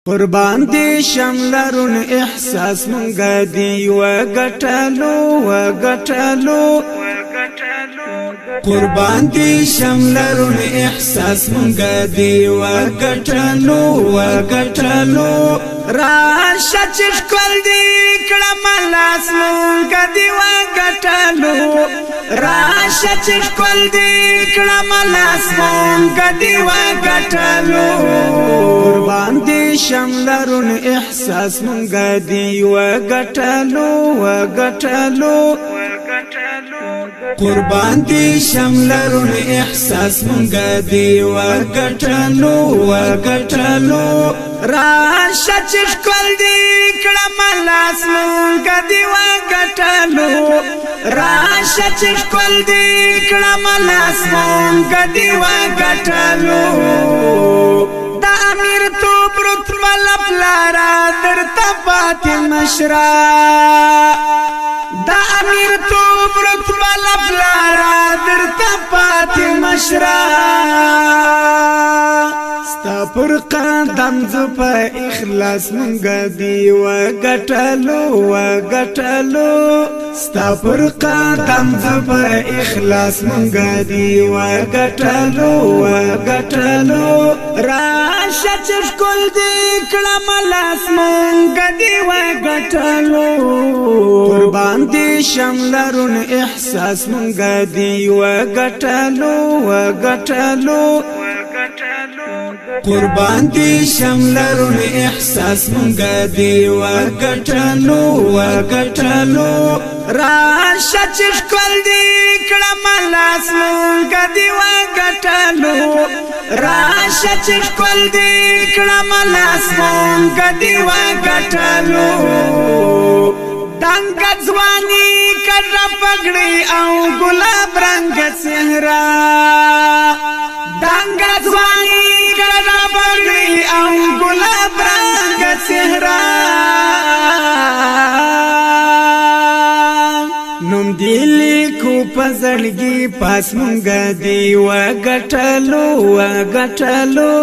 قربان دې شم لرون احساس مونږ دی وګټلو وګټلو. قربان دې شم لرون احساس مونږ دی وګټلو وګټلو. راشه چې ښکل دې کړم لاس مونږ دی وګټلو. راشه چې ښکل دې کړم لاس مونږ دی وګټلو. قربان دې شم لرون احساس مونږ دی وګټلو وګټلو. قربان دې شم لرون احساس مونږ دی وګټلو وګټلو. راشه چې ښکل دې کړم لاس مونږ دی وګټلو. راشه چې ښکل دې کړم لاس مونږ دی وګټلو. د امیر توب رتبه لپلارا درته پاتې مشرا. د امیر توب رتبه لپلارا درته پاتې مشرا. ستا پر قدم زه په اخلاص مونږ دی وګټلو وګټلو. ستا پر قدم زه په اخلاص مونږ دی وګټلو وګټلو. راشه چې ښکل دې کړم لاس مونږ دی وګټلو. قربان دې شم لرون احساس مونږ دی وګټلو وګټلو. قربان دې شم لرون احساس مونږ دی وګټلو وګټلو. راشه چې ښکل دې کړم لاس مونږ دی وګټلو. راشه چې ښکل دې کړم لاس مونږ دی وګټلو. دنګ ځواني کږه پګړۍ او ګلاب رنګ څهره. دنګ ځواني کږه پګړۍ او ګلاب رنګ څهره. نوم دې لیکو په زړګي پاس مونږ دی وګټلو وګټلو.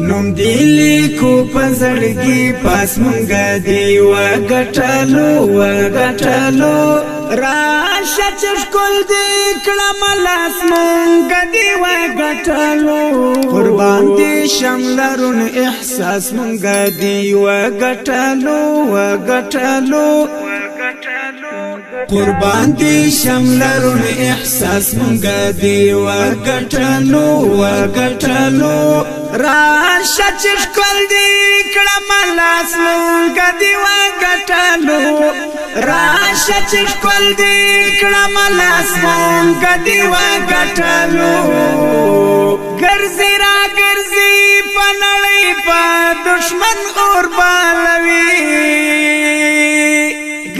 نوم دې لیکو په زړګي پاس مونږ دی وګټلو وګټلو. راشه چې ښکل دې کړم لاس مونږ دی وګټلو. قربان دې شم لرون احساس مونږ دی وګټلو وګټلو. قربان دې شم لرون احساس مونږ دی وګټلو وګټلو. راشه چې ښکل دې کړم لاس مونږ دی وګټلو. راشه چې ښکل دې کړم لاس مونږ دی وګټلو. ګرځي را ګرځي په نړۍ په دشمن اور بالوي.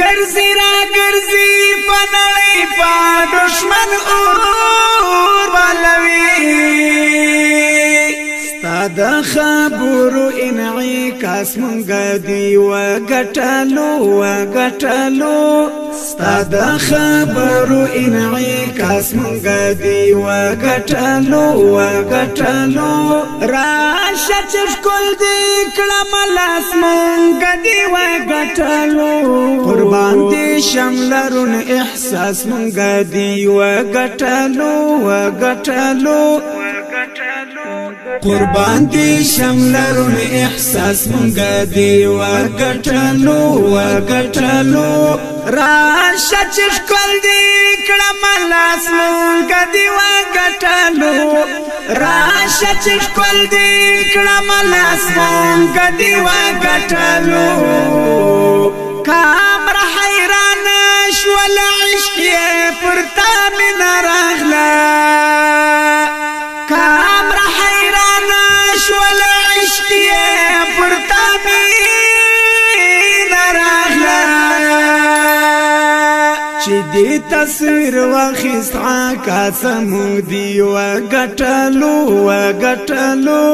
ګرځي را ګرځي په نړۍ په دشمن اور بالوي. ستا د خبرو انعکاس مونږ دی وګټلو وګټلو. ستا د خبرو انعکاس مونږ دی وګټلو وګټلو. راشه چې ښکل دې کړم لاس مونږ دی وګټلو. قربان دې شم لرون احساس مونږ دی وګټلو وګټلو. قربان دې شم لرون احساس مونږ دی وګټلو وګټلو. راشه چې ښکل دې کړم لاس مونږ دی وګټلو. راشه چې ښکل دې کړم لاس مونږ دی وګټلو. کامره حیران شول عشق یې پر تا مینه راغله. کامره حیران شول عشق یې پر تا مینه راغله. چې دې تصویر واخیست عکاس مو دی وګټلو وګټلو.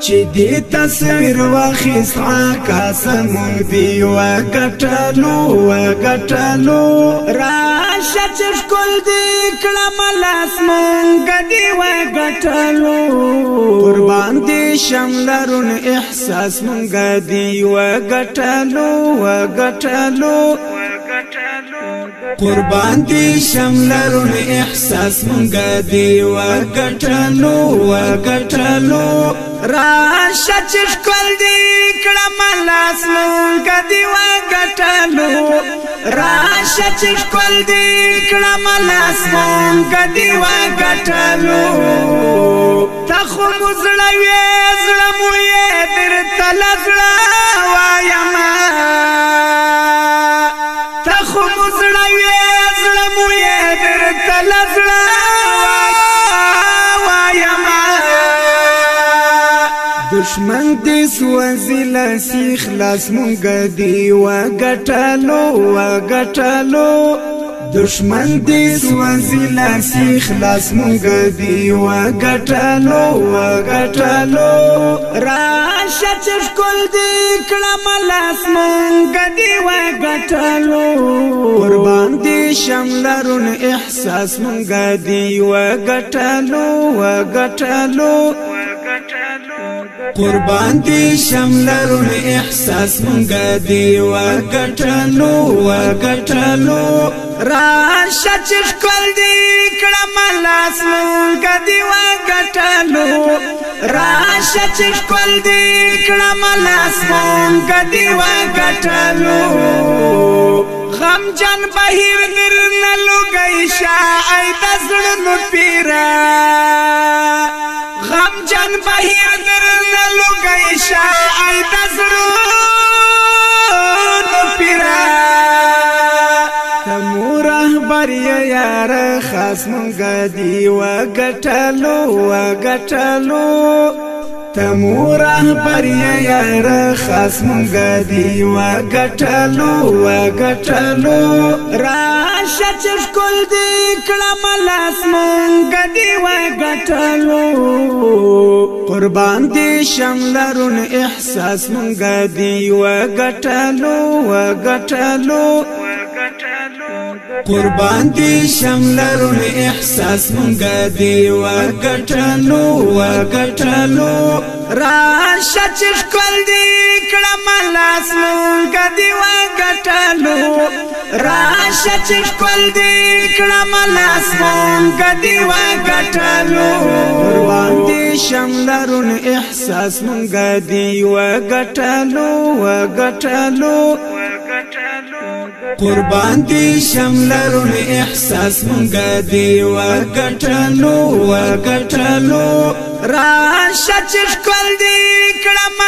چې دې تصویر واخیست عکاس مو دی وګټلو وګټلو. راشه راشه چې ښکل دې کړم لاس مونږ دې وګټلو. قربان دې شم لرون احساس مونږ دې وګټلو وګټلو. قربان دې شم لرون احساس مونږ دې وګټلو وګټلو. راشه چې ښکل دې کړم لاس مونږ دې وګټلو. راشه چې ښکل دې کړم لاس مونږ دې وګټلو. ته خو مو زړه وې زړه مو یې درته له زړه وایمه. ته خو مو زړه وې زړه مو یې درته له زړه وایمه. دشمن دې سوځي لاسي خلاص مونږ دې وګټلو وګټلو. دشمن دې سوځي لاسي خلاص مونږ دې وګټلو وګټلو. راشه چې ښکل دې کړم لاس مونږ دې وګټلو. قربان دې شم لرون احساس مونږ دې وګټلو وګټلو. قربان دې شم لرون احساس مونږ دې وګټلو وګټلو. راشه چې ښکل دې کړم لاس مونږ دې وګټلو. راشه چې ښکل دې کړم لاس مونږ دې وګټلو. غم جان بهیر درنه لوګی شه ای د زړونو پیره. غم جان بهیر درنه لوګی شه ای د زړونو پیره. ته مو رهبر یې یاره خاص مونږ دې وګټلو وګټلو. ته مو رهبر یې یاره خاص مونږ دې وګټلو وګټلو. راشه چې ښکل دې کړم لاس مونږ دې وګټلو. قربان دې شم لرون احساس مونږ دې وګټلو وګټلو. قربان دې شم لرون احساس مونږ دې وګټلو وګټلو. راشه چې ښکل دې کړم لاس مونږ دې وګټلو. راشه چې ښکل دې کړم لاس مونږ دې وګټلو. قربان دې شم لرون احساس مونږ دې وګټلو وګټلو. قربان دې شم لرون احساس مونږ دې وګټلو وګټلو. راشه چې ښکل دې کړم.